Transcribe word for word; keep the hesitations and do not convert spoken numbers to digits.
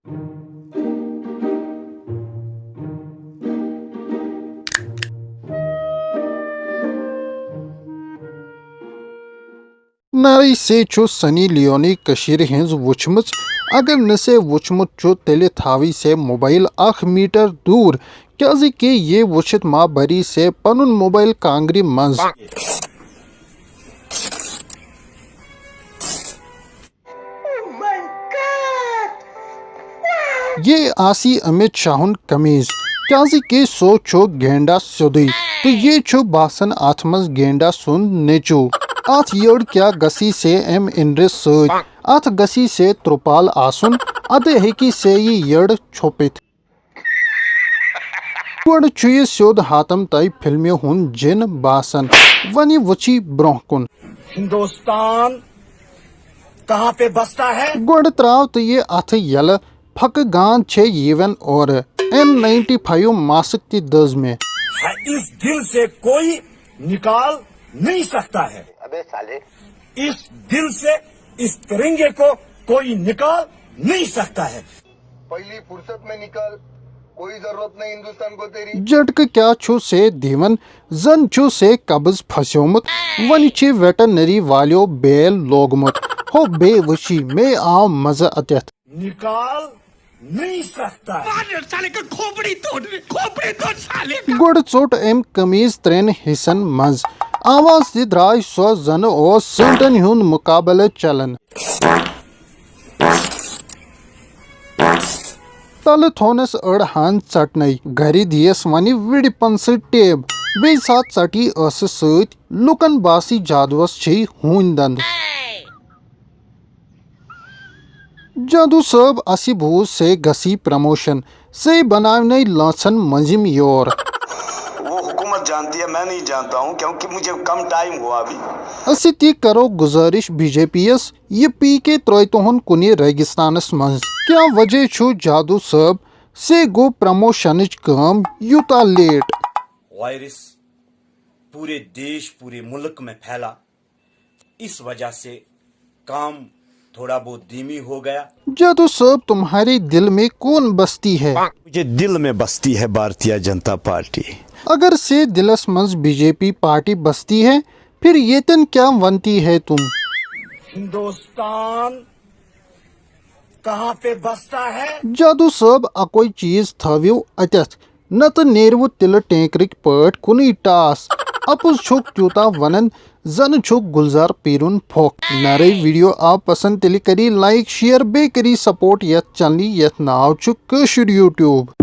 نرے سے چھُ سنی لیونٕے کٔشیٖرِ ہٕنٛز وٕچھمٕژ۔ اگر نہٕ سے وٕچھمُت چھُ، تیٚلہِ تھاوی سے موبایل اکھ میٖٹر دوٗر، کیٛازِ کہِ یہِ وٕچھِتھ ما بری سے پنُن موبایل کانٛگرِ منٛز۔ یہِ آسی امیت شاہُن قمیٖض، کیٛازِ کہِ سُہ چھُ گینڈا سیوٚدُے، تہٕ یہِ چھُ باسان اتھ منٛز گینڈا سُنٛد نیٚچوٗ۔ اتھ یٔڑ کیٛاہ گژھی سے امہِ اِنرِ سۭتۍ؟ اتھ گژھی سے ترٛپال آسُن، ادٕ ہیٚکی سے یہِ یٔڑ چھوٚپِتھ۔ گۄڈٕ چھُ یہِ سیوٚد حاتم تائی فلمہِ ہُنٛد جِن باسان۔ وۄنۍ وٕچھی برٛونٛہہ کُن۔ ہندوستان کہاں پہ بستا ہے؟ گۄڈٕ ترٛاو تہٕ یہِ اتھٕ یَلہٕ، پھکہٕ گانٛد چھے یِوان اورٕ۔ این ناینٹی فایو ماسک تہِ دٔز مےٚ۔ اس دل سے کوئی نکال نہیں سکتا ہے۔ ابے سالے۔ اس دل سے اس ترنگے کو کوئی نکال نہیں سکتا ہے۔ پہلی فرصت میں نکل، کوئی ضرورت نہیں ہندوستان کو تیری۔ جٹکہٕ کیٛاہ چھُ سے دِوان؟ زن چھُ سے قبض پھسیومُت۔ وۄنۍ چھِ ویٹرنری والیو بیل لوگمُت۔ ہو بے وشی، مے آو مزٕ اتٮ۪تھ۔ نکال نہیں سکتا ہے۔ سالے کا کھوپڑی توڑ، کھوپڑی توڑ سالے۔ گۄڈٕ ژوٚٹ أمۍ قمیٖض ترٛٮ۪ن حصن منٛز۔ آواز تہِ درٛاے سۄ زن اوس سیٹن ہُنٛد مقابلہٕ چلان۔ تلہٕ تھونس أڑ ہن ژٹنے، گرِ دیس ونہِ وِڑِ پنسہٕ ٹیب۔ بیٚیہِ ساتہٕ ژٹی ٲسہٕ سۭتۍ، لُکن باسی جادوس چھے ہوٗنۍ دند۔ جادو صٲب، اسہِ بوٗز سے گژھی پرموشن، سے بناونَے لانژن منٛزِم یور۔ وہ حکومت جانتی ہے، میں نہیں جانتا ہوں، کیونکہ مجھے کم ٹائم ہوا ابھی۔ أسۍ تہِ کرو گزارش بی جے پی یس، یہِ پی کے ترٲوتوہن کُنہِ ریگستانس منٛز۔ کیٛاہ وجہ چھُ جادو صٲب، سے گوٚو پرموشنٕچ کٲم یوٗتاہ لیٹ؟ وائرس پورے دیش، پورے ملک میں پھیلا، اس وجہ سے کام تھوڑا بہت دھیمی ہو گیا۔ جادو صٲب، تمہارے دل میں کون بستی ہے؟ مجھے دل میں بستی ہے بھارتیہ جنتا پارٹی۔ اگر سے دلس منٛز بی جے پی پارٹی بستی ہے، پھر ییٚتٮ۪ن کیا ونتی ہے تم؟ ہندوستان کہاں پہ بستا ہے؟ جادو صٲب، اکوے چیز تھٲوِو اتٮ۪تھ، نتہٕ نیرِوٕ تِلہٕ ٹینکرٕکۍ پٲٹھۍ کُنُے ٹاس۔ اپُز چھُکھ تیوٗتاہ ونان، زن چھُکھ گلزار پیرُن پھۄکھ۔ نرے ویڈیو آو پسند، تیٚلہِ کٔرِو لایک، شیئر، بیٚیہِ کٔرِو سپورٹ یتھ چینلہِ یتھ ناو چھُ کٲشُر یوٗٹیوب۔